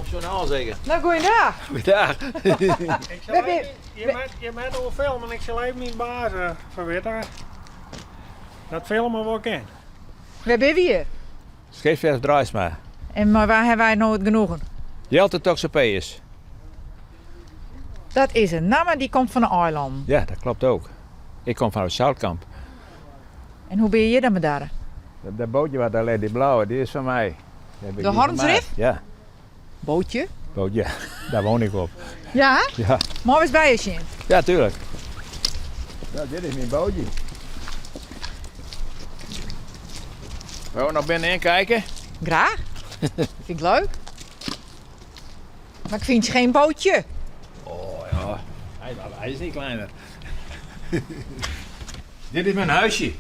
Op journaal zeker. No, goeiedag. Goeiedag. Ik sil even, je moat oer filmen, ik sil even myn baas ferwittige. Dat filmen wol kin. Wêr binne we hjir? Scheepswerf Draaisma. En mei wa hawwe wy no it genoegen? Jelte Toxopeus. Dat is in namme dy komt fan de eilannen. Ja, dat klopt ook. Ik kom fan it Zoutkamp. En hoe binne je hjir dan bedarre? Dat bootje wat daar leit, dy blauwe, dy is fan my. De Hornsrif? Ja. Bootje? Bootje, daar woon ik op. Ja? Ja. Meie we ris by je sjen? Ja, tuurlijk. Nou, dit is myn bootje. Wolle we noch binnenyn kijken? Graach. Vind ik leuk. Mar ik fyn it geen bootje. Oh ja, hy is niet kleiner. Dit is mijn huisje.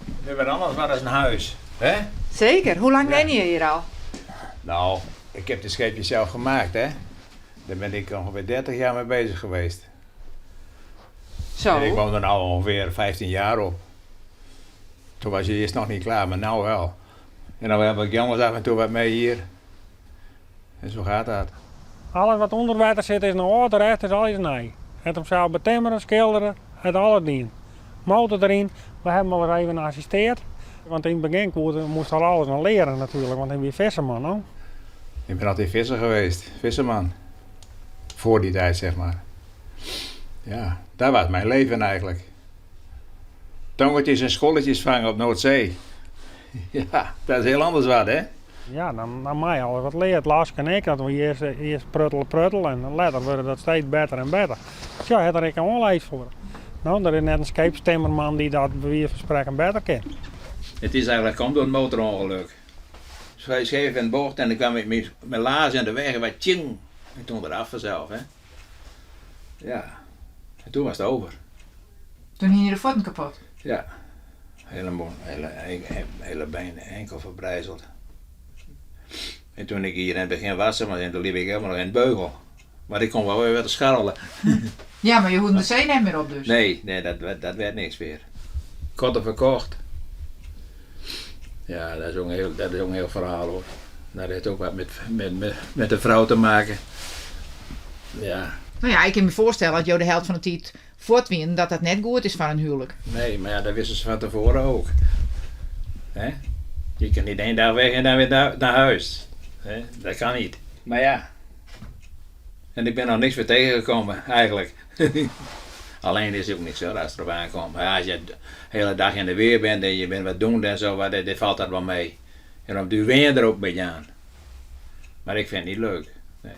Dit is wat anders wat as in huis, hè? Zeker. Hoe lang wen je hier al? Nou, ik heb dit scheepje zelf gemaakt, hè. Daar ben ik ongeveer 30 jaar mee bezig geweest. Zo. En ik woon er nou ongeveer 15 jaar op. Toen was je eerst nog niet klaar, maar nou wel. En dan heb ik jongens af en toe wat mee hier. En zo gaat dat. Alles wat ûnder wetter sit is noch âld, de rest is alles nij. Het him sels betimmere, skildere, het alles dien. Motor deryn, we hawwe him al ris even assisteard. Want yn it begjin koe moast al alles noch leare natuerlik, want hy wie visserman no. Ik ben altijd visser geweest, visserman. Voor die tijd, zeg maar. Ja, dat was mijn leven eigenlijk. Tongetjes en scholletjes vangen op Noordzee. Ja, dat is heel anders wat, hè? Ja, dan, dan mei alles wat leart. Laske en ik, dat we earst, earst pruttel pruttel en letter wurde dat steeds better en better. Tsja, hat der ek in oanlis foar. No, der is net in skeepstimmerman dy't dat by wize fan sprekken better kin. Het is eigenlijk komt door een motorongeluk. Scheef in de bocht en dan kwam ik met mijn laars in de weg en wat tjing. En toen eraf vanzelf, hè. Ja, en toen was het over. Toen hiene je de fuotten kapot? Ja, helemaal, hele, hele been, enkel verbrijzeld. En toen ik hier in het begin was, maar toen liep ik helemaal nog in het beugel. Maar ik kon wel weer wat scharrelen. Ja, mar je hoegde de see net mear op dus? Nee, nee dat, dat werd niks meer. Kotter verkocht. Ja, dat is ook een heel, dat is ook een heel verhaal hoor. Dat heeft ook wat met, met, met, met de vrouw te maken. Ja. No ja, ik kin my foarstelle as jo de helte fan de tiid fuort wienen dat dat net goed is foar in huwlik. Nee, maar ja, dat wisten ze van tevoren ook. Hè? Je kunt niet één dag weg en dan weer naar, naar huis. Hè? Dat kan niet. Maar ja. En ik ben nog niks meer tegengekomen, eigenlijk. Alleen is het ook niet zo als het erop aankomt. Maar ja, als je de hele dag in de weer bent en je bent wat doen en zo, wat, dit valt dat wel mee. En op duur wen je er ook een beetje aan. Maar ik vind het niet leuk. Nee.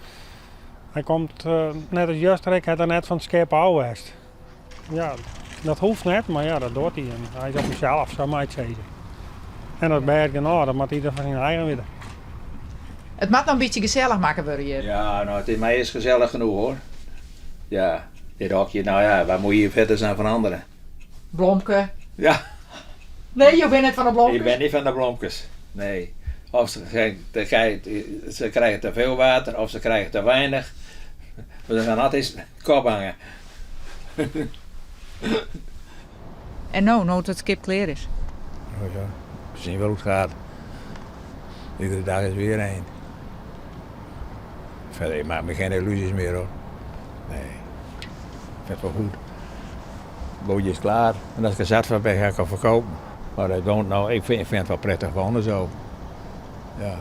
Hy komt net as juster ek, hat er net fan it skip ôf west. Ja, dat hoecht net, mar ja, dat docht hy. En hy is op himsels, sa mei ik sizze. En dat is bêst genôch, dat moat ieder fan syn eigen witte. It moat noch in bytsje gesellich makke wurde hjir. Ja, no, it is my is gesellich genoeg hoor. Ja, dit hokje, no ja, wat moet je hier verder aan veranderen? Blomke. Ja. Nee, jo binne net fan de blomkes? Ik ben niet van de blomkes, nee. Of ze, ze krijgen te veel water of ze krijgen te weinig. Maar ze gaan altijd kop hangen. En no, no't it skip klear is? Oh ja, we zien wel hoe het gaat. Iedere dag is weer een. Verder, ik maak me geen illusies meer hoor. Nee, ik vind het wel goed. Het bootje is klaar. En als ik er zat van ben, ga ik al verkopen. Maar I don't know. Ik vind, ik vind het wel prettig wonen zo. Ja.